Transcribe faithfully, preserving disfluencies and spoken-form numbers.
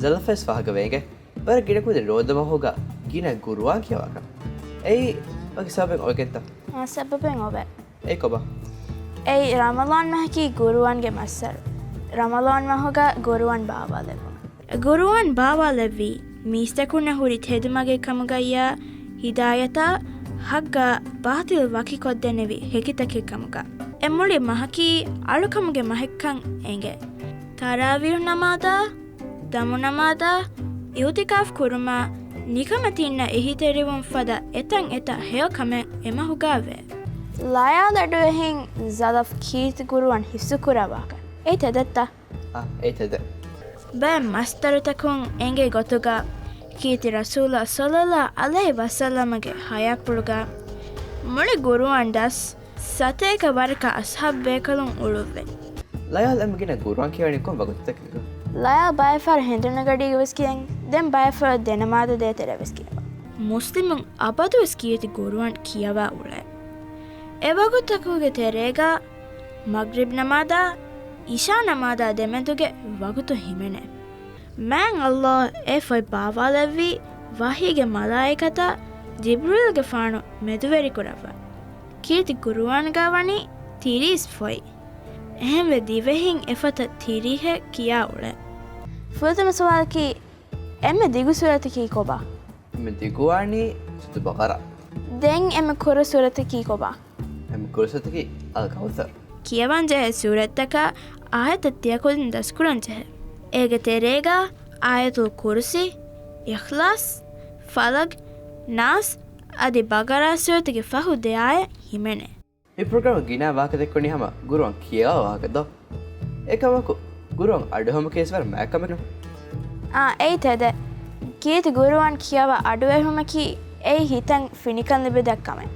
ޒަލަފްވެސް ފާހަގަވޭގެ ވަރަށް ގިނަ ކުދިން ރޯދަމަހުގަ ގިނަ ގުރުއާން ކިޔަވާކަން. އެއީ ވަކި ސަބަބެއް އޮވެގެންތަ؟ އާ، ސަބަބެއް އޮވޭ. އެއީ ކޮބާ؟ އެއީ ރަމަޟާން މަހަކީ ގުރުއާންގެ މައްސަރު. ރަމަޟާން މަހުގަ ގުރުއާން ބާވާލެއްވުން. ގުރުއާން ބާވާލެއްވީ މީސްތަކުންނަށް ހުރި ތެދުމަގެއް ކަމުގައްޔާ، ހިދާޔަތާ ޙައްޤާ ބާޠިލް ވަކިކޮށްދެންނެވި ހެކިތަކެއް ކަމުގަ. އެ މުޅި މަހަކީ އަޅުކަމުގެ މަހެއްކަން އެނގޭ. ތަރާވީޙު ނަމާދާ، ދަމު ނަމާދާ، އިޢުތިކާފް ކުރުމާ، ނިކަމެތީންނަށް އެހީތެރިވުން ފަދަ އެތައް އެތައް ހެޔޮ ކަމެއް އެ މަހުގަ ވޭ. ލަޔާލް އަޑުއެހިން ޒަލަފް ކީރިތި ގުރުއާން ޙިފްޒު ކުރާ ވާހަކަ. އެއީ ތެދެއްތަ؟ އާ، އެއީ ތެދެއް. ބައެއް މަސްދަރުތަކުން އެނގޭ ގޮތުގަ ކީރިތި ރަސޫލާ ޞައްލައްލާހު ޢަލައިހި ވަސައްލަމަގެ ޙަޔާތްޕުޅުގަ މުޅި ގުރުއާން ދަސް ސަތޭކަ ވަރަކަށް އަޞްޙާބު ބޭކަލުން އުޅުއްވި. ލަޔާލް އެންމެ ގިނަ ގުރުއާން ކިޔަވަނީ ކޮން ވަގުތުތަކެއްގަ؟ ލަޔާލް ބައެއް ފަހަރު ހެނދުނުގަޑީގަ ވެސް ކިޔަން، ދެން ބައެއް ފަހަރު ދެނަމާދު ދޭތެރޭ ވެސް ކިޔަވާ. މުސްލިމުން އަބަދުވެސް ކީރިތި ގުރުއާން ކިޔަވާ އުޅޭ. އެ ވަގުތުތަކުގެ ތެރޭގަ މަޣްރިބް ނަމާދާ، އިޝާ ނަމާދާ ދެމެދުގެ ވަގުތު ހިމެނޭ. މާތް ﷲ އެ ފޮތް ބާވާލެއްވީ ވަޙީގެ މަލާއިކަތާ ޖިބްރީލްގެފާނު މެދުވެރިކުރައްވަން. ކީރިތި ގުރުއާންގަ ވަނީ ތިރީސް ފޮތް. އެހެންވެ ދިވެހިން އެފޮތަށް ތިރީހެއް ކިޔާ އުޅޭ. ފުރަތަމަ ސުވާލަކީ، އެންމެ ދިގު ސޫރަތަކީ ކޮބާ؟ އެންމެ ދިގުވާނީ ސޫރަތު ބަޤަރާ. ދެން އެންމެ ކުރު ސޫރަތަކީ ކޮބާ؟ އެންމެ ކުރު ސޫރަތަކީ އަލް ކައުސަރް. ކިޔަވަންޖެހޭ ސޫރަތްތަކާ އާޔަތެއް ތިޔަކުދިން ދަސްކުރަންޖެހޭ. އޭގެ ތެރޭގަ އާޔަތުލް ކުރުސީ، އިޚްލާޞް، ފަލަޤް، ނާސް އަދި ބަޤަރާ ސޫރަތުގެ ފަހު ދެ އާޔަތް ހިމެނޭ. މި ޕްރޮގްރާމް ގިނަ ވާހަކަ ދެއްކުނީ ހަމަ ގުރުއާން ކިޔަވާ ވާހަކަ ދޯ؟ އެކަމަކު، ގުރުއާން އަޑުއެހުމަކީ ވަރަށް މާތް ކަމެއް ނޫން. އާ، އެއީ ތެދެއް. ކީރިތި ގުރުއާން ކިޔަވާ އަޑުއެހުމަކީ އެއީ ހިތަށް ފިނިކަން ލިބިދޭ ކަމެއް.